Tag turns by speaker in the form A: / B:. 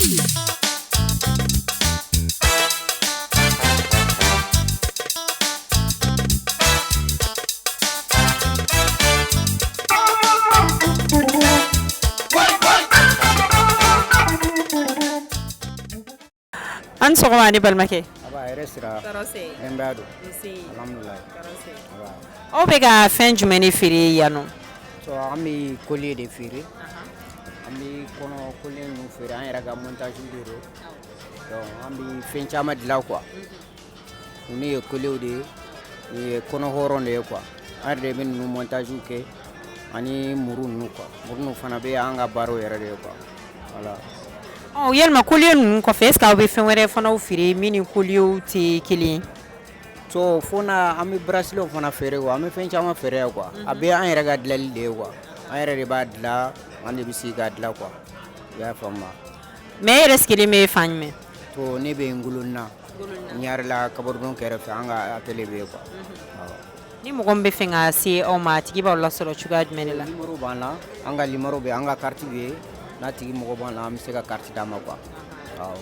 A: An sɔgɔma ne balimakɛ. Aw bɛ ka fɛn jumɛn de feere yan nɔ?
B: An bɛ collier de feere, an bɛ kɔnɔ collier ninnu feere, an yɛrɛ ka montage de don. Donc an bɛ fɛn caman dilan quoi. Ninnu ye collierw de ye, nin ye kɔnɔ hɔrɔn de ye quoi. An yɛrɛ de bɛ ninnu montage kɛ ani muru ninnu quoi. Muru ninnu fana bɛ an ka baaraw yɛrɛ de ye quoi. Voilà.
A: Ɔ yalima collier ninnu kɔfɛ, est ce que aw bɛ fɛn wɛrɛ fana feere min ni collierw tɛ kelen ye?
B: So fo na an bɛ braceletw fana feere quoi, an bɛ fɛn caman feere yan quoi. A bɛɛ an yɛrɛ ka dilanli de ye quoi. An yɛrɛ de b'a dilan, an de bɛ sigi k'a dilan quoi. I y'a faamu?
A: Mais e yɛrɛ sigilen bɛ fan jumɛn?
B: To ne bɛ Ngolonna, Ɲarela kaburudon kɛrɛfɛ, an ka atelier bɛ yen quoi.
A: Ni mɔgɔ min bɛ fɛ ka se aw ma, a tigi b'aw lasɔrɔ cogoya jumɛn de la?
B: Numéro b'an na, an ka numéro bɛ yen, an ka carte bɛ yen. N'a tigi mago b'an na, an bɛ se ka carte d'a ma quoi. Awɔ.